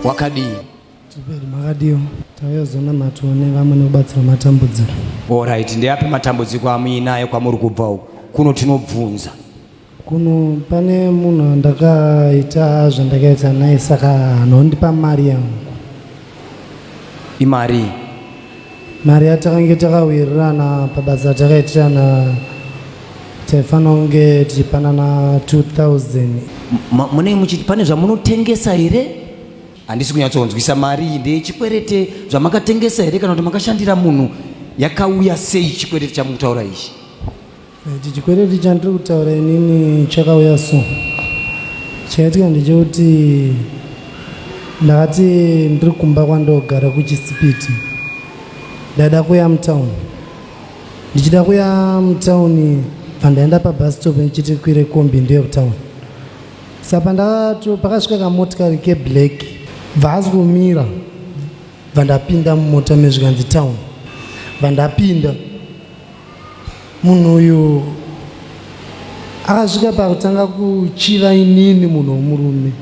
Wakadii? Tiberi makadiwo. Tauya kuzonamatawo nevamwe nekubatsirwa matambudziko. Alright, ndeapi matambudziko amuinayo kwamuri kubva uku? Kuno tinobvunza. Kuno pane munhu andakaita zvandakaita naye saka anondipa mari yangu. Imari? Mari yatakange takawirirana pabasa ratakaitirana taifanira kunge tichipanana 2000. Munenge muchiti pane zvamunotengesa here? Handisi kunyatsonzwisa mari iyi ndeyechikwerete zvamakatengesa here kana kuti makashandira munhu yakauya sei chikwerete chamukutaura ichi? Ichi chikwereti chandiri kutaura inini chakauya so. Chakaitika ndechekuti ndakati ndiri kumba kwandogara kuchisipiti ndaida kuya mutown ndichida kuya mutown bva ndaenda pabus stop ndichiti kwire kombi ndiye kutown sa pandakato pakasvika kamotikari keblack bva asi kumira bva ndapinda mumota mezvikanzi town bva ndapinda Munhu uyu akasvika pakutanga kuchiva inini munhu womurume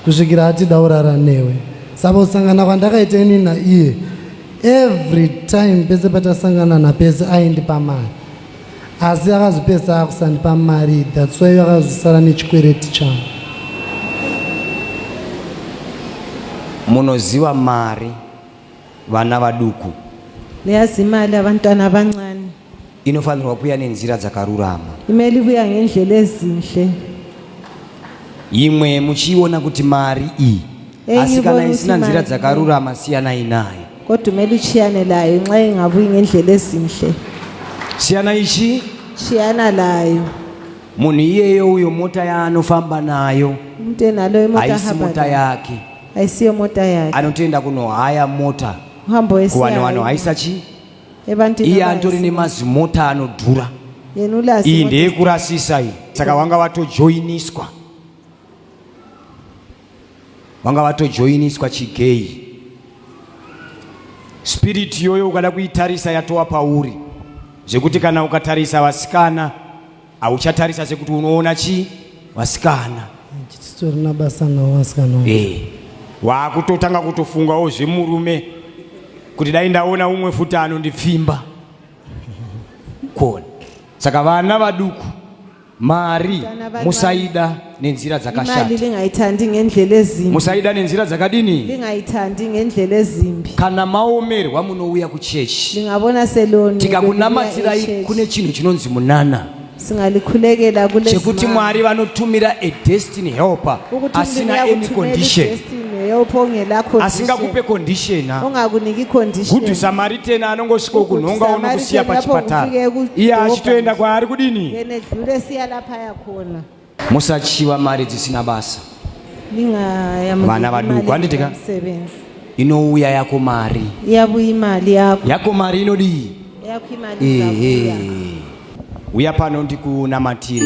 kusvikira ati daurara newe saka kusangana kwandakaita inini naiye every time pese patasangana napese aindipa mari asi akazopesa akusandipa mari that's why akazosara nechikwereti changu Munoziva mari vana vaduku. Liyazi imali abantwana abancane. Inofanirwa kuuya nenzira dzakarurama. Imele ibuya ngendlela ezinhle. Imwe muchiiona kuti mari iyi Enye asi kana ibona isina ukuthi nzira mali dzakarurama siyanai nayo. Kodwa umele utshiyane layo nxa ingabuyi ngendlela ezinhle. Siyana ichi Tshiyana layo. munhu iyeyo uyo mota yaanofamba nayo Umuntu enalo imota haisi ahamba mota nayo. yake. Ayisiyo mota yake. Anotoenda kunohaya mota Uhambo kuvanhu esiyayo. vanohaisa chii Ebantwini iye abahayisa antori imota. nemazimota anodhura Yena ulazi iyi imota ndeyekurasisa iyi saka vanga vatojoiniswa vanga vatojoiniswa chigei spirit iyoyo ukada kuitarisa yatowa pauri zvekuti kana ukatarisa vasikana hauchatarisa sekuti unoona chii vasikana Titorina basa navo vasikana vacho. Eh, waakutotanga kutofungawo zvemurume kuti dai ndaona umwe futi anondipfimba kona saka vana vaduku mari Vana vancane. musaida nenzira Imali dzakashata lingayithandi ngendlela ezimbi. musaida nenzira dzakadini Lingayithandi ngendlela ezimbi. kana maomerwa munouya kuchechi Lingabona seloni. tikakunamatirai kune chinhu chinonzi munana Singalikhulekela kulezi. chekuti Mwari vanotumira a destiny helper Ukuthi asina uMlimu any uyakuthumela condition i-destiny helper ongela condition. asingakupe condition ha. Ongakuniki condition. Good Samaritan anongosvika Good kunhonga unokusiya Samaritan lapho pachipatara kufike ku- iye achitoenda kwaari kudini Yena edlule siya lapha ayakhona. Musachiva mari dzisina basa. Lingayamukeli Vana vaduku, imali handiti ka? yomsebenzi. Inouya yako mari. Iyabuya imali yakho. Yako mari inodii? Yakho imali izabuya. Ehe. Uya pano ndikunamatire.